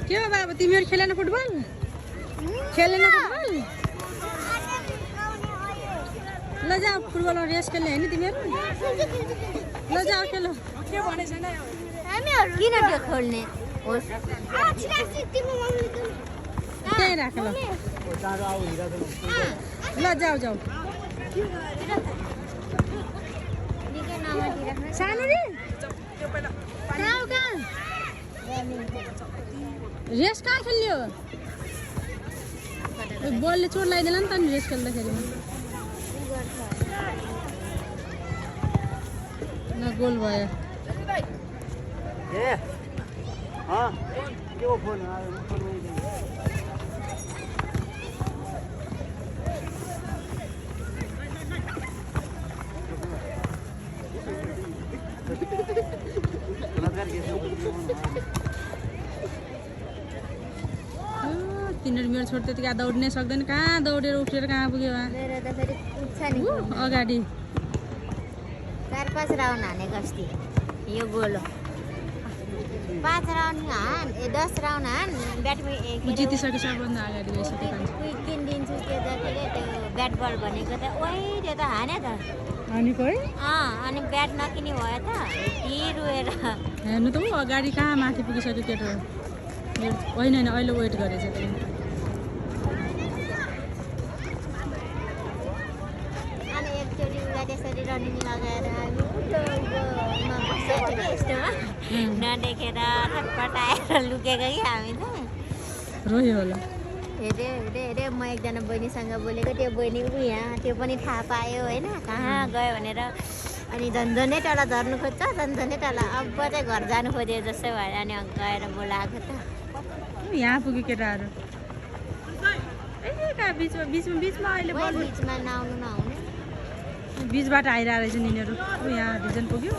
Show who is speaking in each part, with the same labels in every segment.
Speaker 1: के हो बाबु तिमीहरु खेलेन फुटबल खेलेन फुटबल ल जाऊ फुटबल रेस खेल्ने हैन तिमीहरु ल जाऊ खेलो के भने छैन हामीहरु
Speaker 2: किन त्यो खोल्ने होस्
Speaker 1: त्यही राख ल ल जाऊ जाऊ सानो रे जाऊ कहाँ रेस कहाँ खेल्ने हो बलले चोट लगाइदेला नि त नि रेस खेल्दाखेरि ल गोल भयो
Speaker 3: ए हाँ यो फोन
Speaker 1: तिनीहरू मेरो छोड त्यतिका दौड्नै सक्दैन कहाँ दौडेर उठेर कहाँ पुग्यो अगाडि
Speaker 2: 4-5 राउन्ड हानेको अस्ति यो गोल हो 5 राउन्ड हान 10 राउन्ड हान ब्याटमा
Speaker 1: जितिसक्यो सबभन्दा अगाडि गइसक्यो
Speaker 2: किनिदिन्छु त्यो जतिले त्यो ब्याट बल भनेको त ओइ त्यो त हाने त
Speaker 1: हानेको है
Speaker 2: अनि ब्याट नकिनी भयो त रोएर
Speaker 1: हेर्नु त ऊ अगाडि कहाँ माथि पुगिसक्यो केटो होइन होइन अहिले वेट गरेछ त्यो
Speaker 2: अनि एकचोटि उसलाई त्यसरी रनिङ लगाएर यस्तोमा नदेखेर छटपटाएर लुकेको कि हामी त
Speaker 1: रोयो होला
Speaker 2: हेरे म एकजना बहिनीसँग बोलेको त्यो बहिनी ऊ यहाँ त्यो पनि थाहा पायो होइन कहाँ गयो भनेर अनि झन्झनै टाढा झर्नु खोज्छ झन्झनै टाढा अब चाहिँ घर जानु खोज्यो जस्तै भएर अनि गएर बोलाएको त
Speaker 1: यहाँ पुग्यो केटाहरू बिचमा अहिले
Speaker 2: बिचमा नआउनु नआउने
Speaker 1: बिचबाट आइरहेको रहेछ यिनीहरू यहाँ भिजन पुग्यो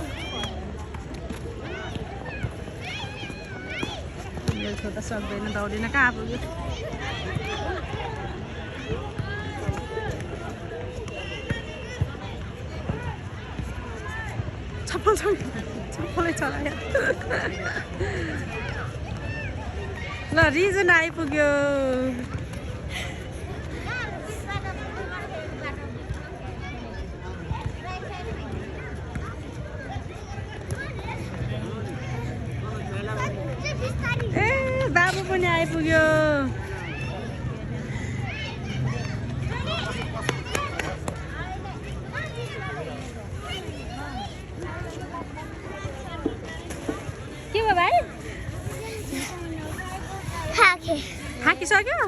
Speaker 1: छोड्दा सक्दैन दौडिन कहाँ पुग्यो चप्पलै चलायो ल रिजन आइपुग्यो ए बाबु पनि आइपुग्यो के भयो भाइ थाकिसक्यो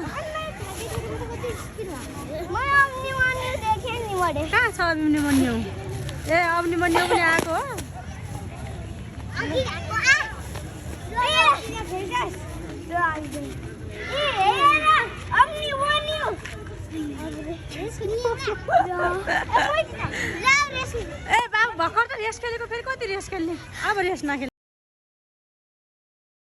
Speaker 1: कहाँ छ अभिमन्यु ए अभिमन्यु पनि आएको हो ए बाबु भर्खर त रेस खेलेको फेरि कति रेस खेल्ने अब रेस नखेल्ने